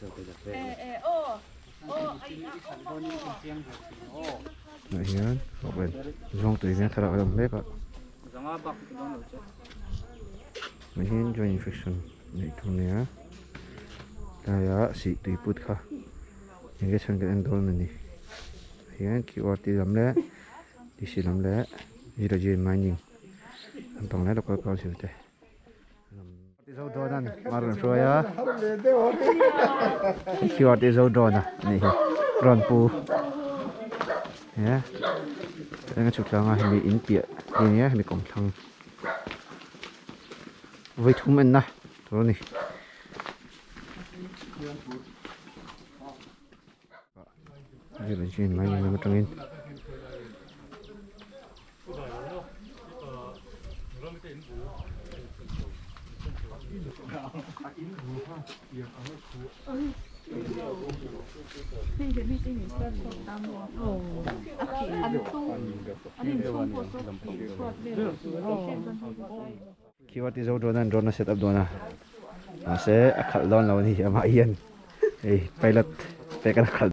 Tah hian Zuangtui veng thlalak a awm mek a tah hian joint infection neih tur a nia tlaiah sih tui put kha injection kan en dawn a ni tah hian Q R tih lam leh D C lam leh Zero mining lampang leh local council te. Zo dawn a ni a rawn hruai a qr te zo dawn a nih hi rawn pu he eng a chhuk tlang a hemi in piah hi ania hemi kawmthlang vawi thum en na tur a ni. Atangin Keyword hi zo dawn a an rawn a set up dawn a mahse a khalh dawn lo a ni amah hian hei pilot pek a khalh.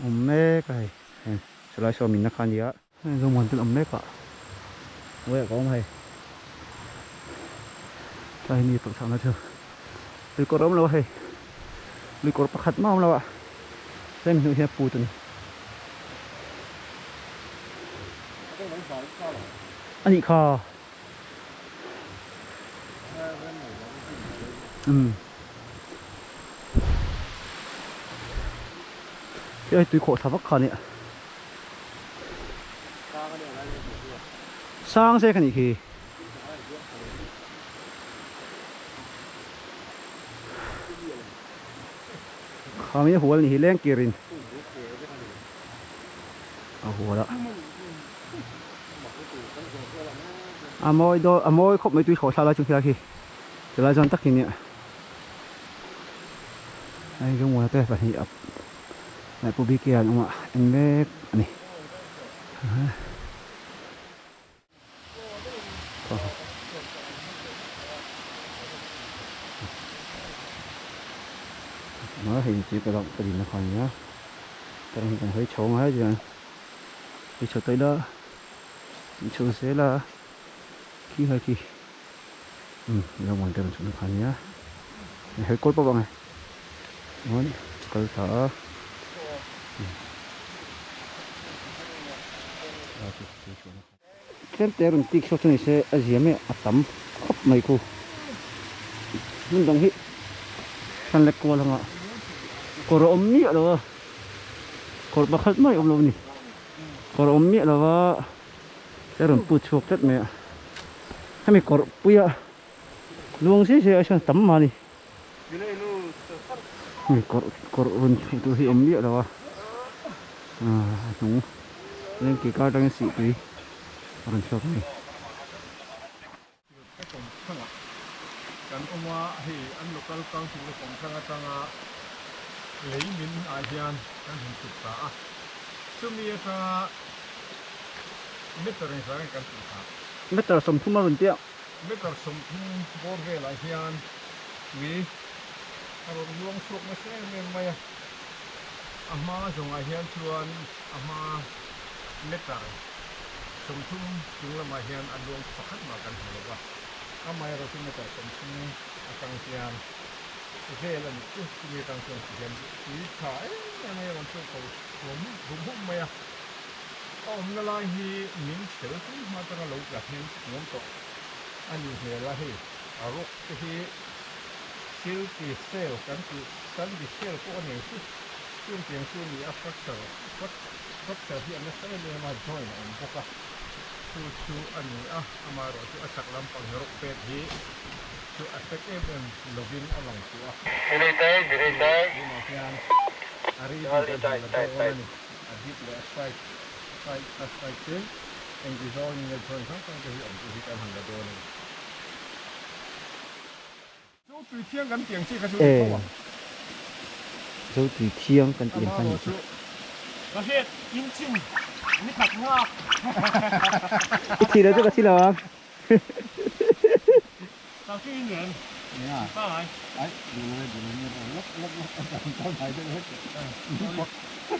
Awm mek a hei heng chulai saw minna kha a nia. Heng zawng te awm mek a hnuaiah ka awm a hei tlai mi tawlh chhahna chu lui kawr a awm lo a hei lui kawr pakhat mah a awm lo a hemi hnuh hian put a ni a nih kha umm hei tui khawh thla vak kha a nia. Sang se ka nih khi. Khami a hual nih hi leng kirin a hual a. A mawi dawn a mawi khawp mai tui thlawh thla lai chung khi lai khi tilai zawn tak hi nia. Hei zawng te pahnih a Hei Pu Bike an awm a en mek a ni. Hei chu ka ka dinna kha a ni a chuan hei kan hawi chho ang a chuan hawi chho tawih la chho zel a khi hai khi umm rawng te rawn chhukna kha a ni a hei kawl pawp ang e. Chuan kal thla a tlem te rawn tik saw chu ni se a zia mai a tam khawp mai khu hmun dang hi hran lek kual anga kawr a awm miah lo a kawr pakhat mai a awm lo a ni kawr a awm miah lo a a rawn put chhuak tlat mai a hemi kawr puia luang zia zia ah hian a tam mah a ni. Hei kawrh kawrh rawn chhuh tur hi a awm miah lo a ahh a hnung lengkir kar atangin sih tui. a rawn chhuak a ni. Ka kawmthlang ah kan awm a, hei an local council te kawmthlang atanga lei min ah hian kan han chhuk ta a, chumi atanga meter engzah nge kan tih phah? Meter 30 a rawn tia. Meter 30 bawr velah hian tui a rawn luang chhuak nasa em em mai a, a hma zawngah hian chuan a hma meter 30 chung lamah hian a luang pakhat mah kan hmu lo va, amaherawhchu chu meter 30 atang hian vel a nih chu, chumi atang chuan ti hian tui tha em em mai a rawn chhuak chho hum hum hum mai a, a awmna lai hi min chhel tui hma atanga lo tla hnem hmuam tawh a nih hmel a, hei a rock te hi silty shale kan tih sandy shale pawh a ni ang chu, chungtiang chu a ni a, fracture fracture hi a nasa em em a, joint a awm bawk a, chu chu a ni a, amaherawh chu a chak lampang hi rock bed hi chu a fek em em lovin a lang tawh a, tunah hian a reading kan han la dawn a ni, a dip leh a strike strike a strike te engti zawngin nge joint hrang hrang te hi awm tur hi kan han la dawn a ni. Zo tui thiang kan tih ang chi kha chu ni tho ang. Zo tui thiang kan tih ang kha ni chu. Ka hriat in chin ni khat nghak. I thi lo chu ka thi lo ang. Chau chu in em? Pangai. Ai, duh lo e, duh lo e, lawk lawk lawk a tam tam hai deuh vek.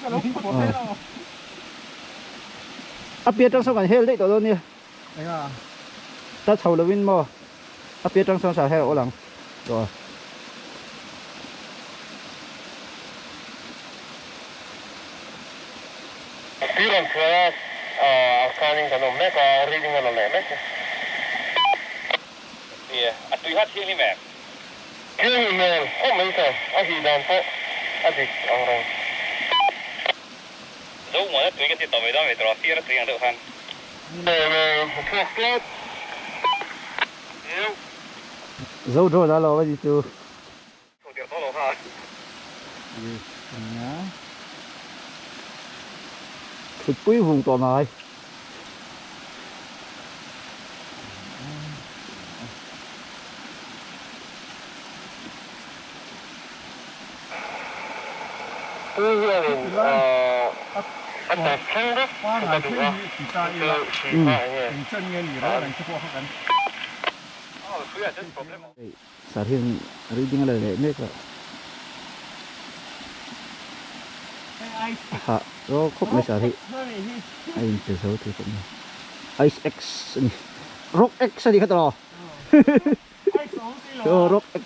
Ka lo pawt thei lo. A pian tang sawn kan hel daih tawh dawn nia. Enga? Ta chho lovin maw? A pian tang sawn sa her awl ang tawh a. Tui rawn chhuah a, a scanning kan awm mek a, reading a la leh mek e. Ni e, a tui hat thianghlim em? Thianghlim hmel khawp mai sir, a hih dan pawh a dik ang reng. Zo muana tui kan ti tawh mai dawn ve tawh a, fir a tui ang deuh khan. Chhuak tlat. Zo draw la lo a ni chu. Thutpui vung tawh mai. Sir hian reading a la leh mek a, a hah rawk khawp mai sir hi a inpe zo thei khawp mai ice x a ni rock x a ni kha tawh aw rock x.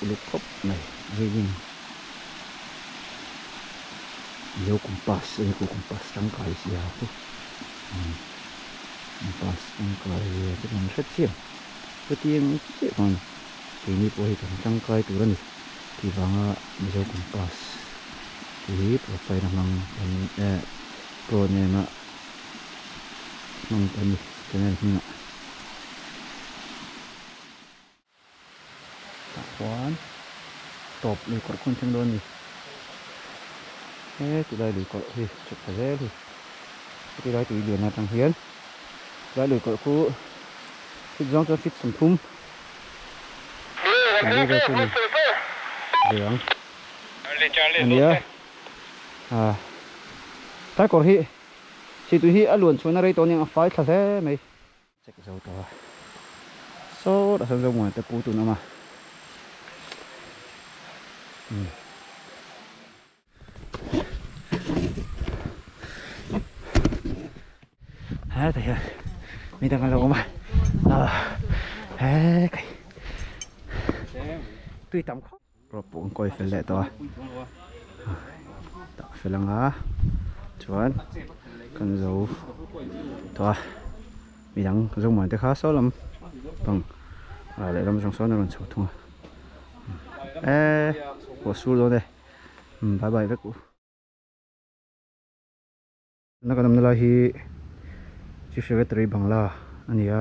Uluk khawp mai reading Mizo compass a ni ku compass tangkai sia chu compass tangkai zia chu kan hre chiang chutiang chiah chuan keini pawh hi kan tangkai tur a ni tih vanga Mizo compass tih hi profile a hmang kan eh pro name a. Hmang ta ni channel hmingah tah chuan tawp lui kawrh khun thleng dawn a ni he tilai lui kawrh hi chhuk ta zel hi heti lai tui lian atang hian tilai lui kawrh khu fit zawng chuan fit 30 pali vel chu a ni ve ang a nia ah tlai kawrh hi. Sihtui hi a luan chhuahna rei tawh aniang a fai thla hle mai. Check zo tawh a. Sawt a sawn zo muan te pu tun awm a. Umm. Hetah hian midang an lo awm a. Ah hekai. Tui tam khawp. Rope pawh an kawi fel leh tawh a tah fel anga chuan kan zo tawh a midang zomuan te kha saw lam pang ah lehlam atang sawn a rawn chho thung a eee pawh a sur dawn e bye bye vek u. Tuna kan awmna lai hi Chief Secretary Bangla a ni a,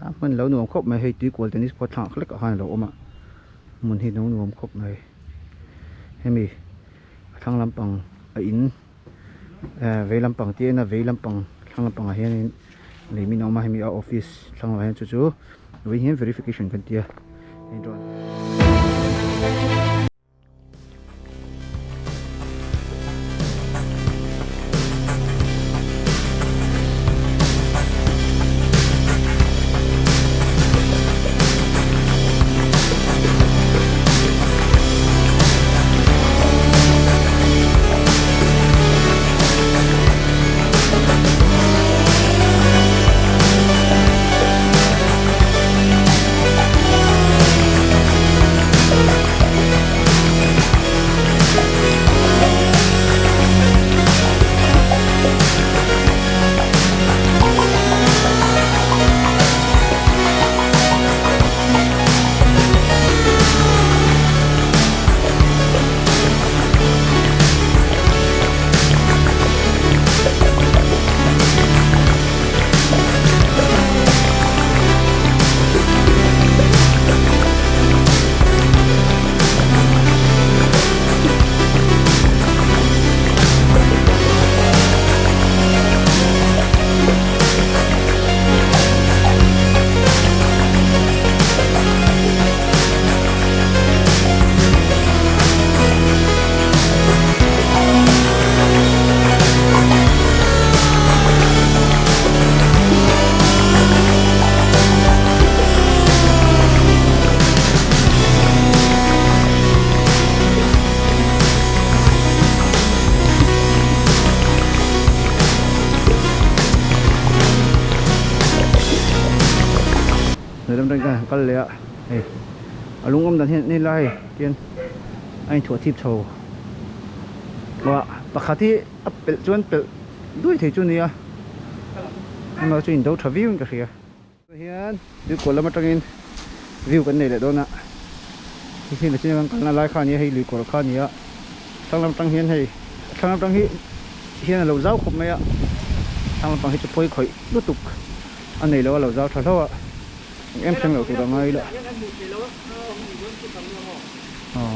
a hmun lo nuam khawp mai hei tuikual tennis court thlangah kha lekah khan a lo awm a, hmun hi lo nuam khawp mai. Hemi a thlang lampang a in eh vei lampang te a vei lampang thlang lampangah hianin lei min a awm a hemi a office thlang lamah hian chu chu vawiin hian verification kan ti a hei drone. Hnuai lam atangin kan kal leh a hei a lung awm dan hian en ila hei tian a inthuah thip chho a pakhat hi a pelh chuan pelh duai thei chu a ni a amah chu indo tha viau in ka hria. Hian luikawl lam atangin view kan nei leh dawn a hei hi machine kan kalna lai kha a ni a hei luikawl kha a ni a thlang lam atang hian hei thlang lam atang hi hian a lo zau khawp mai a thlang lampang hi chu pawi khawih lutuk a nei lo a lo zau tha hlauh a eng em thleng loh tur a ngai la aw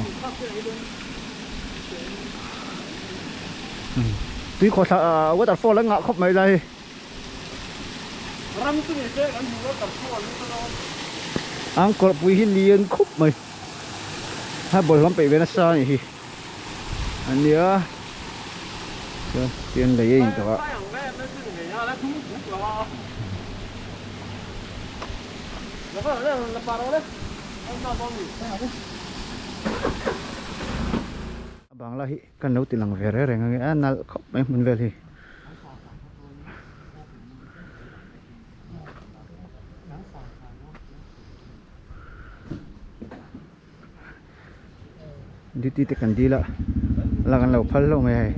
tui khawthla waterfall an ngah khawp mai lai hi. Ram chu ni se kan hmuh waterfall hi chu dawn. Ang kawrpui hi lian khup mai. Ha bawlhhlawm peih ve nasa a nih hi. A nia. Chuan tian lei a intawh a. A bangla hi kan lo ti lang ve reng reng ange a nalh khawp mai hmun vel hi. Duty te kan dil a la kan lo phal hlauh mai a hei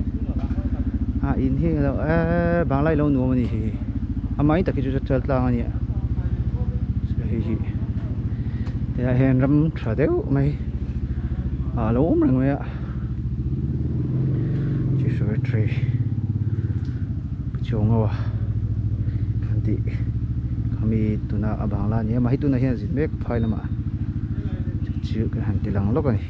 a in hi alo eee bangla hi alo nuam a ni hi a mai tak hi chu chal tlang a nia hei hi tilai hian ram tha deuh mai ah alo awm reng mai a chief secretary pu Chuangawa kan tih khami tuna a bangla a ni a mahni tunah hian a zin mek phai lamah chu chu kan han ti lang lawk a ni.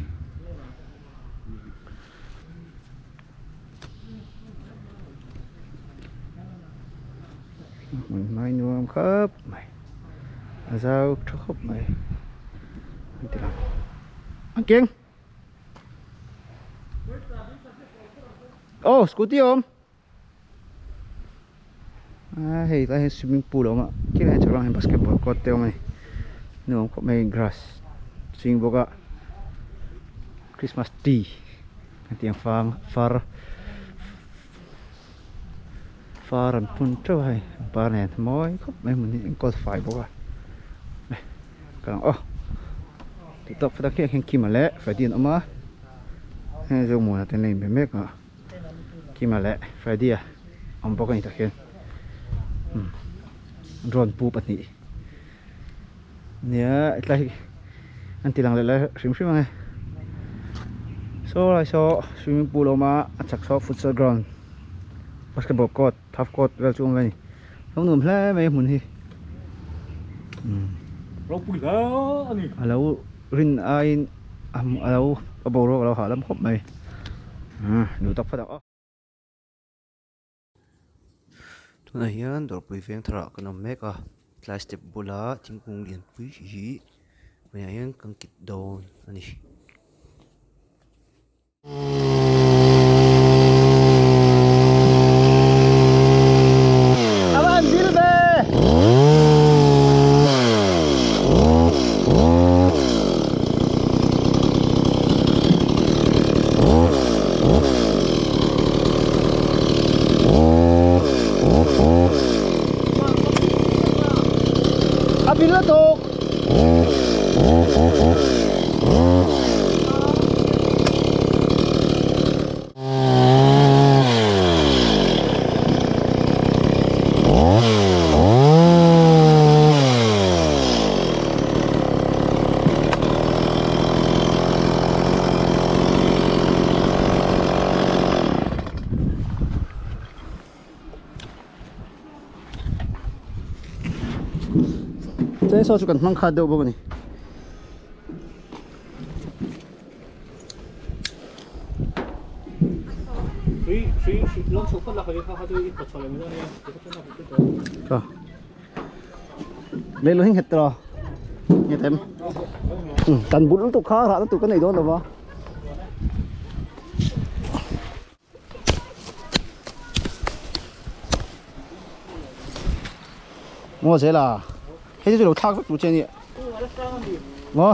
Hmun hmai nuam khawp mai a zau tha khawp mai an ti lang an keng oh scooty a awm a hei tlai hian swimming pool a awm a khilai hian chhak lamah hian basketball court te a awm a ni nuam khawp mai grass ching bawk a christmas tree an tih ang fang far far an phun teuh a hei pangpar nen mawi khawp mai hmun hi enkawl fai bawk a ka lang aw tih tawk phawt a khiah khian kima leh freddy an awm a heng zomuana te an la inbe mek a kima leh freddy a awm bawk a ni tah khian drone pu pahnih nia hetlai hi an ti lang leh lai hrim hrim ang e saw lai saw swimming pool a awm a a chhak saw futsal ground basketball court half court vel chu a awm ve a ni a nuam hle mai a hmun hi ropui hle a ni a lo rin aiin a lo. a boruak a lo hahdam khawp mai duh tak phawt ang aw. Tunah hian dawrpui veng tharah kan awm mek a tlai step bula thingkung lianpui hi hmeiah hian kan kit dawn a ni. A bil lutuk. Chainsaw chu kan hmang khat deuh bawk a ni. Lei lo hi nghet tawh nghet em kan bul lutuk kha rah lutuk ka nei dawn lo va. Maw zela hei chu lo thlak vek tur che a nia maw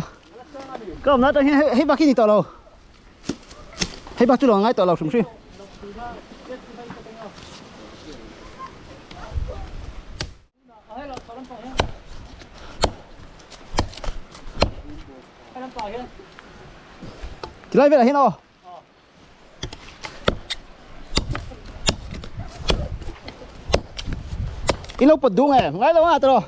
ka awmna atang hian hei bak hi ni tawh lo hei bak chu lo ngai tawh lo hrim hrim. Tilai velah hian aw. In lo pawt duh nge ngai lo a tawh.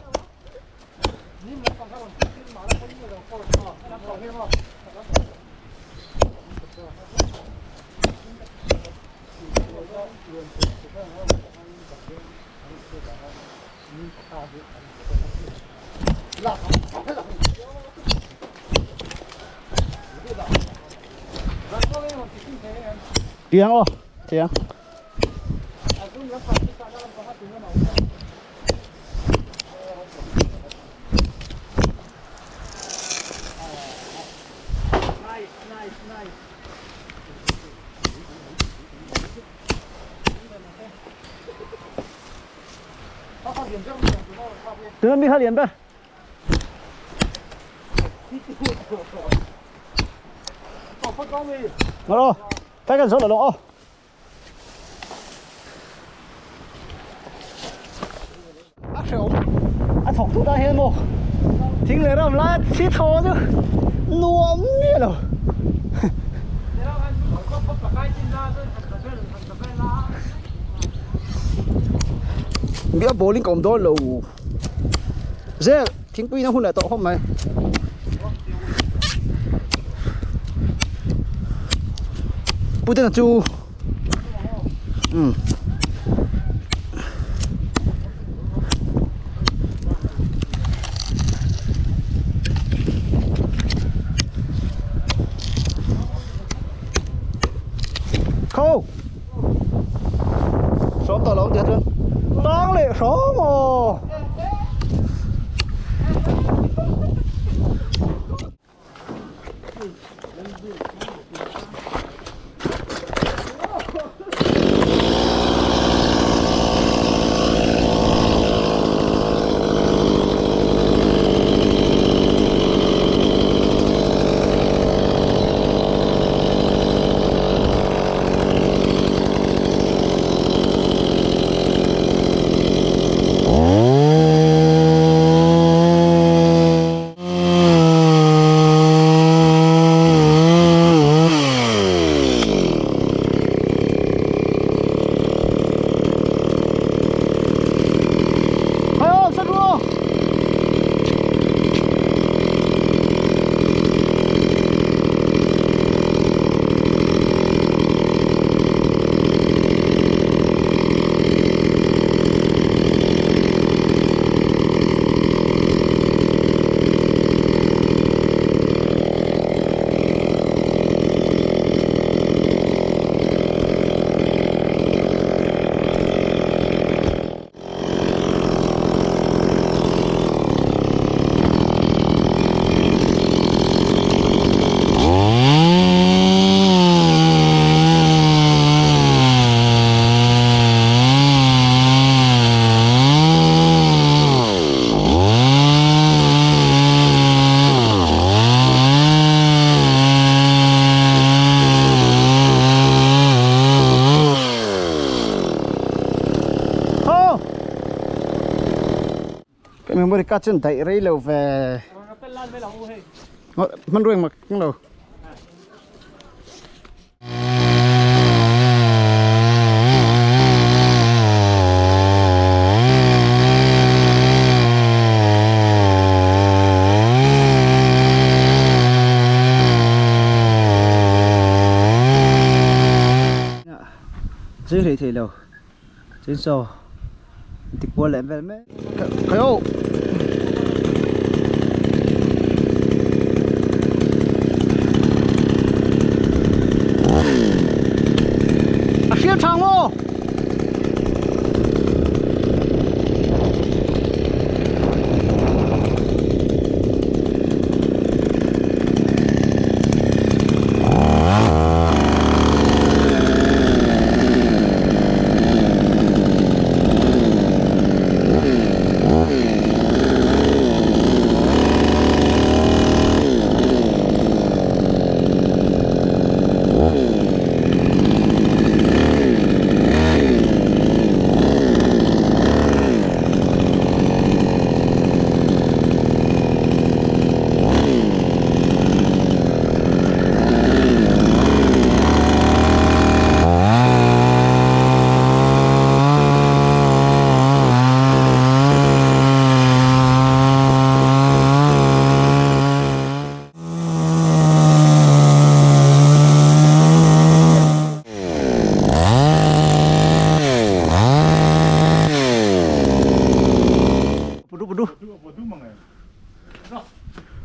Tiang aw, tiang. Tuna mi kha lian ber. Ngaro, tay kan zo lo aw. A hreawm a thawk tu tan hian maw thing leh ram lai a thi tho chu nuam miah lo. Bia bowling ka awm dawn lo zel thingpui na hun leh tawh khawp mai. Putena chu um Khâu Sớm tao lộn thiệt luôn Tán lệ sớm ồ America chuan daih rei lo ve. Hmanrua engmah keng lo. Zui hlei thei lo chainsaw an ti kual leh vel mek khaio a hriat tha maw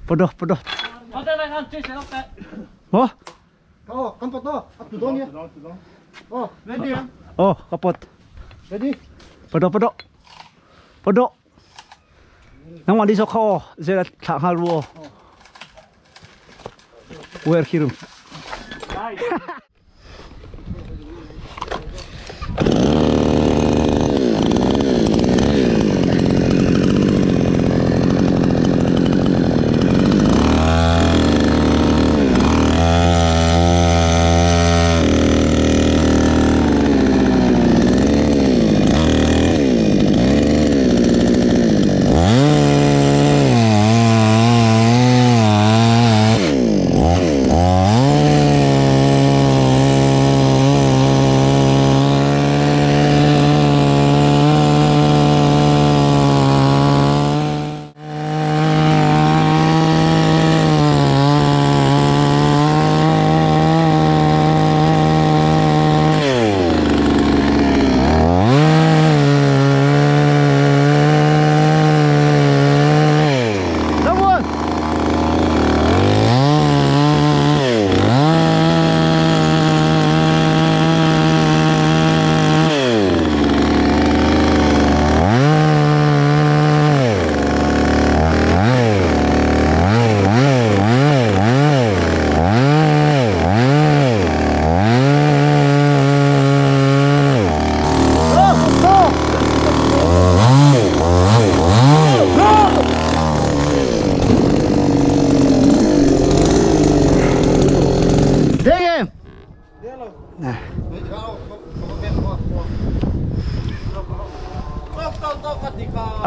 Podoh podoh. Oh. Oh, kan pot oh. Up to down ya. Oh, ready. Oh, kapot. Ready. Podoh podoh. Podoh. Nangmah di sok kho zela thla ngal ru. Where hirum.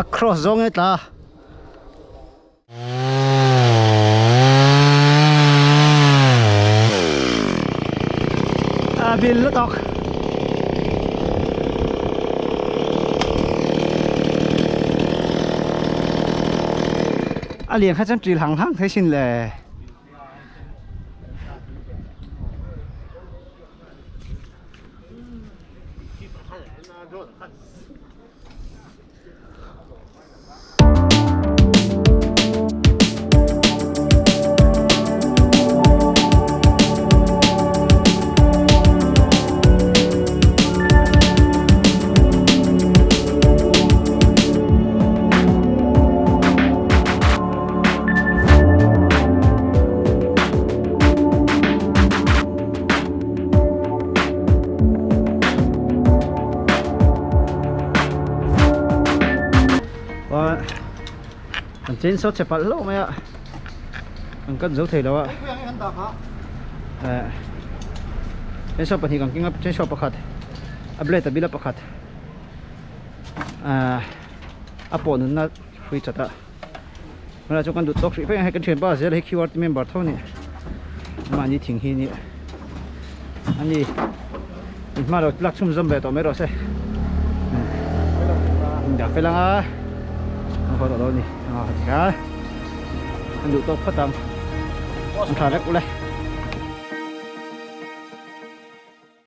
A cross zawng e tla. A bil lutuk. A lian kha chuan ṭil hang hang thei sin le. An chainsaw che palh hlauh mai a an cut zo thei lo a chainsaw pahnih kan keng a chainsaw pakhat a blade a bil a pakhat a pawh nunna. hrui chat a tunah chuan kan duh tawk hrih phei ang hei kan thianpa zel hi qrt member tho a ni mahni thing hi a ni a ni in hma lo lak chhun zawm ve tawh mai rawh se in dah fel ang a an haw tawh lo a ni a tikhan kan duh tawk phawt ang an tha vek ule.